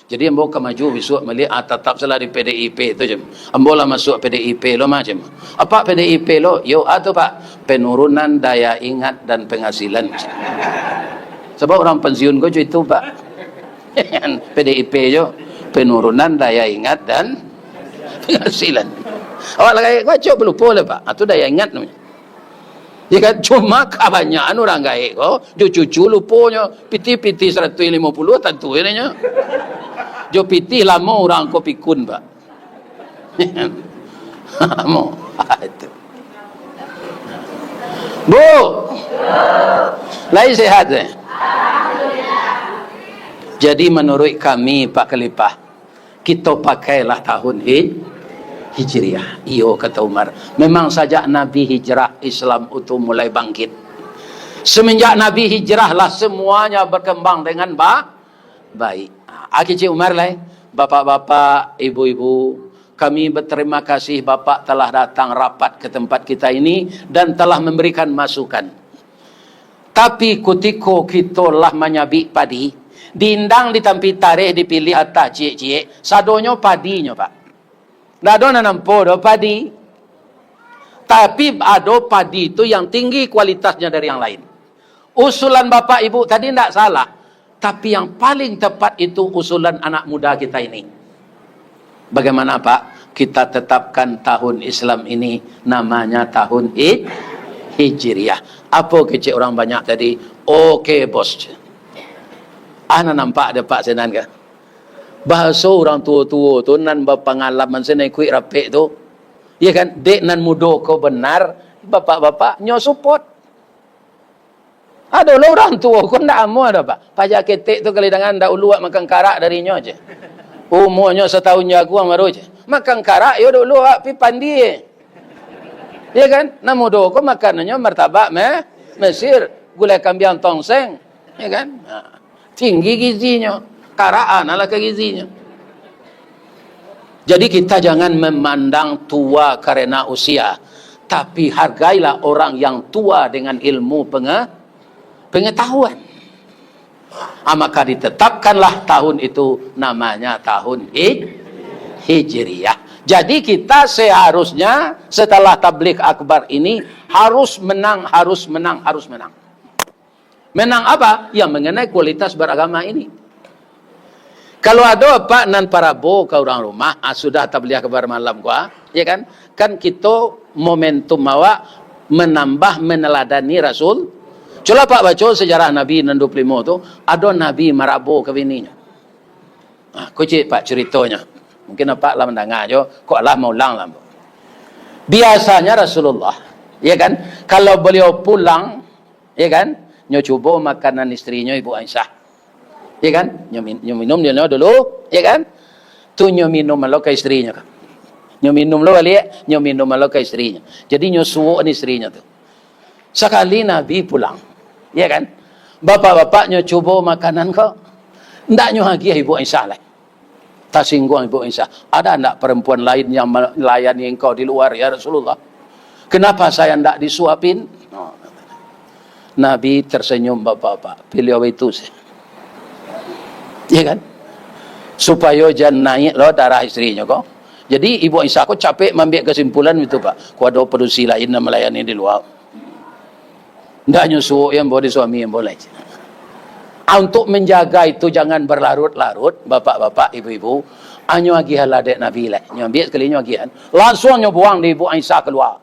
Jadi ambo ka maju bisuak maliek, ah, tatap salah di P D I P tu je. Ambo lah masuak P D I P lo mah je. Apak P D I P lo? Yo, ah, tu, Pak. Penurunan daya ingat dan penghasilan. Sabab urang pensiun ko jo itu, Pak. P D I P jo. Penurunan daya ingat dan penghasilan. Awak lah gaek ko acok balupo lah, Pak. Ah, tu daya ingat namanya. Ya kan? Cuma kabanyakan urang gaek ko, jo cucu luponyo, pitih-pitih saratuih limo puluah tantu inyo. Jo pitih lamo urang ko pikun, Pak. Lamo. Itu. Bu. Lai sehat, eh? Jadi, manuruik kami, Pak Khalifah, kito pakailah tahun Hij-, Hijriah. Iyo, kata Umar. Memang sajak Nabi hijrah, Islam itu mulai bangkit. Semenjak Nabi hijrah lah semuanya berkembang dengan ba-, baik. Ah, kecek Umar lai, bapak-bapak, ibu-ibu, kami berterima kasih Bapak telah datang rapat ke tempat kita ini dan telah memberikan masukan. Tapi kutiko kito lah manyabik padi, diindang di tampi tareh, dipiliah atah ciek-ciek, sadonyo padinyo, Pak. Ndak ado nan nampo doh padi. Tapi ado padi tu yang tinggi kualitasnya dari yang lain. Usulan Bapak Ibu tadi ndak salah, tapi yang paling tepat itu usulan anak muda kita ini. Bagaimana, Pak? Kita tetapkan tahun Islam ini namanya tahun Hij-, Hijriah. Apo kecek urang banyak tadi? Oke, bos. Ah, nan nampak dek Pak sinan ka? Bahaso urang tuo-tuo tu nan bapangalaman, sinan ikuik rapek tu. Iya kan? Dek nan mudo ko benar, bapak-bapak nyo support. Ado lo urang tuo ko ndak amuah doh, Pak. Paja ketek tu kali dangan ndak ulu awak makan karak dari nyo je. Umuanyo satahun jaguang baru je. Makan karak yo dulu awak pi pandie. Ya kan? Nan mudo ko makanannyo martabak me-, Mesir, gulai kambiang tongseng. Ya kan? Ha. Tinggi gizinyo. Karak a nan lah ka gizinyo. Jadi kita jangan memandang tua karena usia, tapi hargailah orang yang tua dengan ilmu penge-, pengetahuan. Ah, maka ditetapkanlah tahun itu namanya tahun Hij-, Hijriah. Jadi kita seharusnya setelah tabligh akbar ini harus menang, harus menang, harus menang. Menang apa? Ya, mengenai kualitas beragama ini. Kalau ado apak nan parabo ka urang rumah, ah, sudah tabligh akbar malam ko, ah, ya kan? Kan kito momentum awak menambah meneladani Rasul. Cubolah apak baco sejarah Nabi nan duo puluah limo tu, ado Nabi marabo ka bininyo. Ah, ko ciek, Pak, ceritonyo. Mungkin apak lah mandanga jo, kok lah maulang lah. Biasanya Rasulullah, ya kan, kalau beliau pulang, ya kan, nyo cubo makanan istrinyo Ibu Aisyah. Ya kan? Nyo min-, nyo minum dulu, ya kan? Tu nyo minum lo ka istrinyo kan. Nyo minum lo baliak, nyo minum lo ka istrinyo. Jadi nyo suok ni istrinyo tu. Sakali Nabi pulang, ya kan? Bapak-bapak nyo cubo makanan ko. Ndak nyo agiah Ibu Aisyah lai. Tasingguang Ibu Aisyah, "Ada ndak perempuan lain yang melayani engkau di luar, ya Rasulullah? Kenapa saya ndak disuapin?" Nabi tersenyum, "Bapak-bapak, beliau itu sih." Ya kan? Supayo jan naik lo darah istrinyo ko. Jadi, Ibu Aisyah ko capek mambiak kesimpulan itu, Pak. Ko ado padusi lain yang melayani di luar. Ndak nyo suok yang bawa di suami yang boleh. Ah, untuk menjaga itu jangan berlarut-larut, bapak-bapak, ibu-ibu, anyo agiah lah dek Nabi lah. Nyo ambiak sekali nyo agiah kan. Langsung nyo buang di Ibu Aisyah keluar.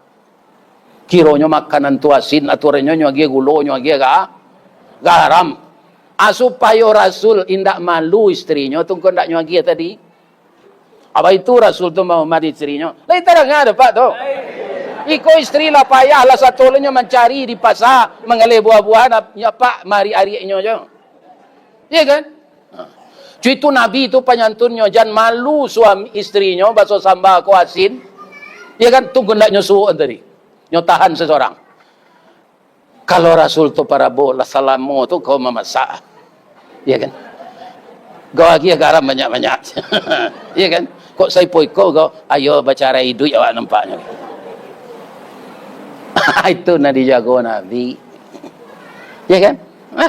Kironyo makanan tu asin, aturannyo nyo agiah gulo, nyo agiah ga-, garam. Ah, supayo Rasul indak malu istrinyo tu, engkau ndak nyo agiah tadi. Apa itu Rasul tu mamari istrinyo? Lai tarang ado, Pak, tu. Iko istri lah payah, lah satolonyo mancari di pasa, manggaleh buah-buahan, ap-, nyo, Pak, mari ariaknyo jo. Iya kan? Ha. Cuitu Nabi tu panyantunnyo, jan malu suami istrinyo, baso samba ko asin. Iya kan? Tunggu ndak nyo suok tadi. Nyo tahan sesorang. Kalau Rasul tu parabo lah salamo tu kau mamasak. Iya kan? Kau agiah garam banyak-banyak. Iya kan? Kok saipo iko kau, ayo bacarai iduik awak nampaknyo. Itu nan dijago Nabi. Iya kan? Ha?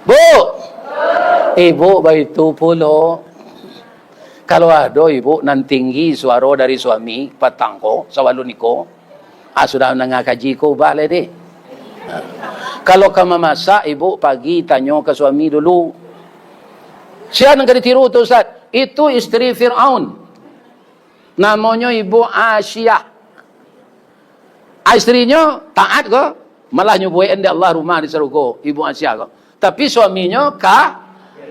Bu! Ibu baitu pulo. Kalau ado ibu nan tinggi suaro dari suami, patang ko, sabalun niko, ah, sudah mandanga kaji ko, ubah lai deh. Ah. Kalau ka mamasak, ibu pagi tanyo ka suami dulu. Sia nan ka ditiru tu, Ustaz? Itu istri Fir'aun. Namonyo Ibu Asiah. Istrinyo taat ko, malah nyo buekan dek Allah rumah di sarugo, Ibu Asiah ko. Tapi suaminyo ka-,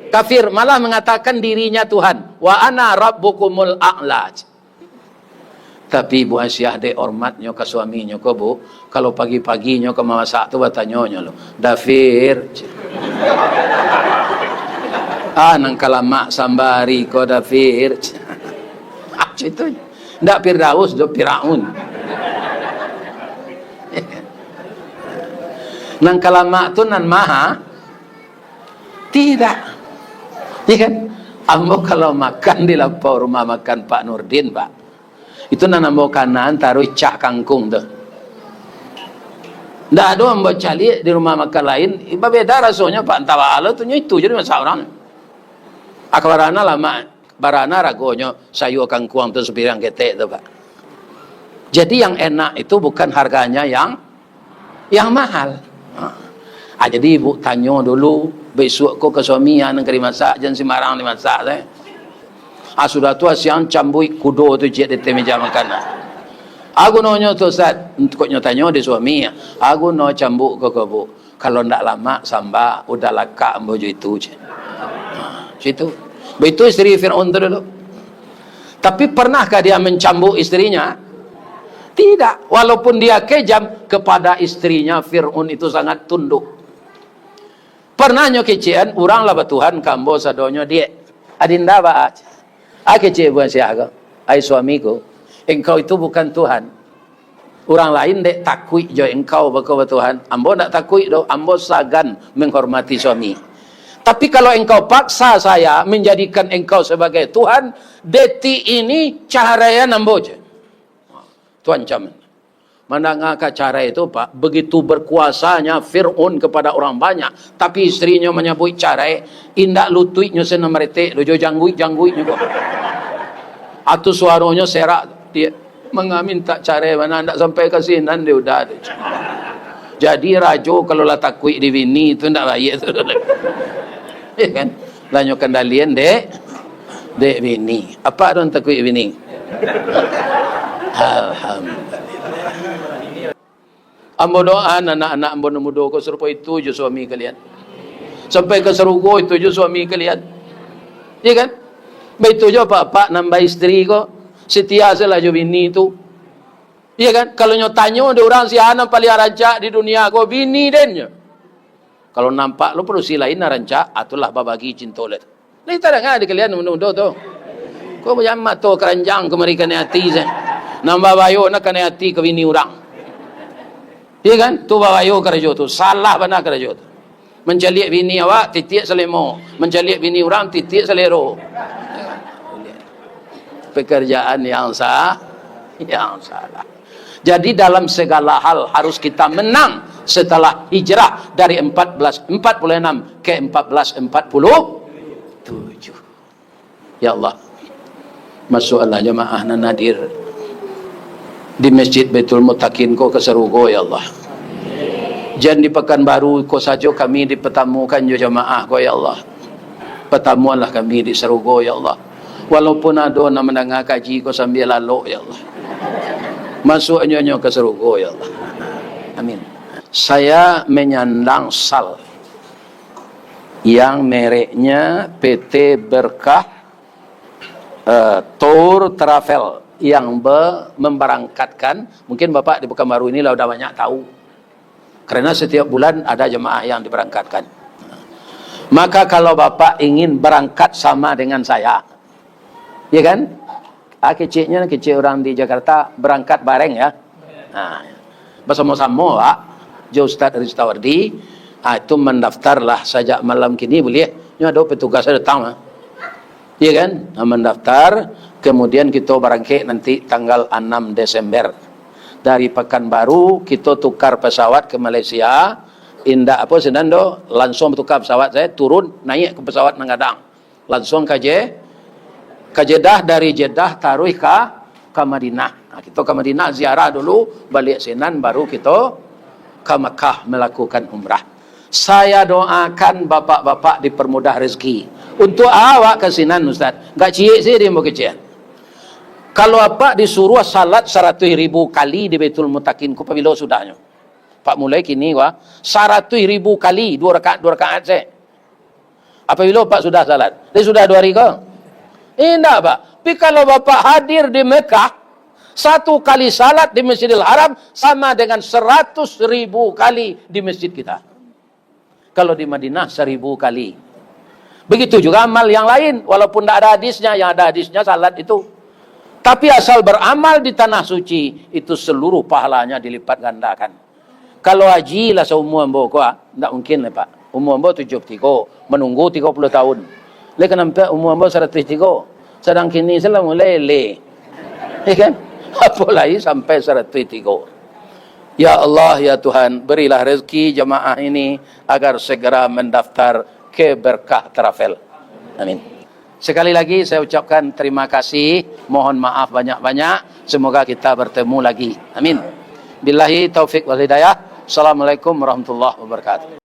kafir, malah mangatakan dirinya Tuhan. "Wa ana rabbukumul a'la." Tapi Ibu Asiah dek hormatnyo ka suaminyo ko, Bu, kalau pagi-paginyo ka mamasak tu batanyo nyo lo, "Dafir." "Ah, nan ka lamak sambari ko, Dafir." Ah, macam itu. Ndak Firdaus, do Firaun. Nan ka lamak tu nan maha? Tidak. Iya kan? Ambo kalau makan di lapau rumah makan Pak Nurdin, Pak. Itu nan ambo kanaan taruih cak kangkung tu. Ndak ado ambo caliak di rumah makan lain, babeda rasonyo, Pak. Antah baa lo tu, nyo itu je dimasak urang. Aka barana lamak. Barana ragonyo sayua kangkuang tu sapiriang ketek tu, Pak. Jadi, yang enak itu bukan harganya yang, yang mahal. Ha. Ah, jadi ibu tanyo dulu, bisuak ko ka suami, ah, nan ka dimasak, jan simbarang dimasak, eh. Ah, sudah tu, ah, siang cambuik kudo tu ciek di ateh meja makan, ah. Ah, gunonyo tu, Ustaz? Kok nyo tanyo di suami, ah. Ah, guno cambuik ko, ko, Bu. Kalau ndak lamak samba, udah lakak ambo jo itu, ceh. Nah, situ. Baitu isteri Firaun tu dulu. Tapi pernahkah dia mencambuk istrinya? Tidak. Walaupun dia kejam kepada istrinya, Firaun itu sangat tunduk. Pernah nyo kecekan, urang lah batuhan ka ambo sadonyo, diak. Adinda baa, ceh. Ah, kecek Ibu Asiah ko, "Ai suamiku, engkau itu bukan Tuhan. Urang lain dek takuik jo engkau bako batuhan. Ambo ndak takuik doh, ambo sagan menghormati suami. Tapi kalau engkau paksa saya menjadikan engkau sebagai Tuhan, detik ini caraian ambo je." Tu ancaman. Mandanga ka carai tu, Pak, begitu berkuasanya Fir'aun kepada orang banyak, tapi istrinyo manyabuik carai, indak lutuiknyo se nan maretek doh, jo jangguik-jangguiknyo ko. Atau suaronyo serak, dia mangamin tak carai bana, ndak sampai ka sinan dia udah tu. Jadi rajo kalau lah takuik di bini tu ndak baik tu. Ya kan? Lah nyo kendalian dek, dek bini. Apa dong takuik bini? Alhamdulillah. Ambo doaan anak-anak ambo nan mudo ko sarupo itu jo suami kalian. Sampai ka sarugo itu jo suami kalian. Iya kan? Baitu jo apak-apak nan baistri ko, setia sajolah jo bini tu. Iya kan? Kalau nyo tanyo dek urang sia nan paliang rancak di dunia ko, bini den nyo. Kalau nampak lo padusi lain nan rancak, ah, tu lah babagi cinto lah tu. Lai tadanga di kalian mudo-mudo tu. Ko jan mato karanjang kamari kanai ati se. Nan babayo nak kanai ati ka bini urang. Iya kan? Tu babayo karajo tu. Salah bana karajo tu. Mancaliak bini awak, titiak salemo. Mancaliak bini urang, titiak salero. Pekerjaan yang sa-, yang salah. Jadi dalam segala hal harus kita menang setelah hijrah dari empat belas, empat puluh enam ke empat belas empat puluh tujuh. Ya Allah, masuakkanlah jamaah nan hadir di Masjid Baitul Mutakin ko ka sarugo, ya Allah. Jan di Pakanbaru ko sajo kami dipatamukan jo jamaah ko, ya Allah. Patamuanlah kami di sarugo, ya Allah. Walaupun ado nan mandanga kaji ko sambia lalok, ya Allah. Masuaknyo nyo ka sarugo, ya Allah. Amin. Saya menyandang sal yang mereknya P T Berkah, eh, Tour Travel yang be-, memberangkatkan. Mungkin Bapak di Pekanbaru ini lah udah banyak tahu. Karena setiap bulan ada jemaah yang diberangkatkan. Maka kalau Bapak ingin berangkat sama dengan saya, ya kan? Ah, keceknya, kecek urang di Jakarta, berangkat bareng ya. Nah, basamo-samo, Pak, jo Ustaz Ristawardi, ah, itu mandaftarlah sajak malam kini buliah. Nyo ado petugas datang, ah. Iya kan? Nah, mandaftar, kemudian kito barangkek nanti tanggal anam Desember. Dari Pekanbaru, kito tukar pesawat ke Malaysia. Indak apo sinan doh, langsung tukar pesawat, saya turun, naik ke pesawat nan gadang. Langsung ka Je-, ka Jeddah, dari Jeddah taruih ka, ka Madinah. Nah, kito ka Madinah ziarah dulu, baliak sinan baru kito ka Makkah melakukan umrah. Saya doakan bapak-bapak dipermudah rezeki. Untuk awak ka sinan, Ustaz, gak ciek sih di Bukit Cian. Kalau apak disuruh salat saratuih ribu kali di Baitul Mutakin, ko pabilo sudahnyo? Pak mulai kini, wah, saratuih ribu kali, dua rakaat, dua rakaat se. Apabilo Pak sudah salat? Dia sudah dua hari ko? Indak, Pak. Tapi kalau Bapak hadir di Mekah, satu kali salat di Masjidil Haram sama dengan seratus ribu kali di masjid kita. Kalau di Madinah, seribu kali. Begitu juga amal yang lain, walaupun ndak ada hadisnya, yang ada hadisnya salat itu. Tapi asal beramal di tanah suci, itu seluruh pahalanya dilipat gandakan. Kalau haji lah saumua ambo ko, ah, ndak mungkin lai, Pak. Umua ambo tujuah puluah tigo, manunggu tigo puluah tahun. Lai ka nampak umua ambo saratuih tigo. Sadang kini se lah mulai le. Ya kan? Apo lai sampai saratuih tigo. Ya Allah, ya Tuhan, berilah rezeki jamaah ini agar segera mendaftar ke Berkah Travel. Amin. Sekali lagi saya ucapkan terima kasih, mohon maaf banyak-banyak, semoga kita bertemu lagi. Amin. Billahi taufik wal hidayah. Assalamualaikum warahmatullahi wabarakatuh.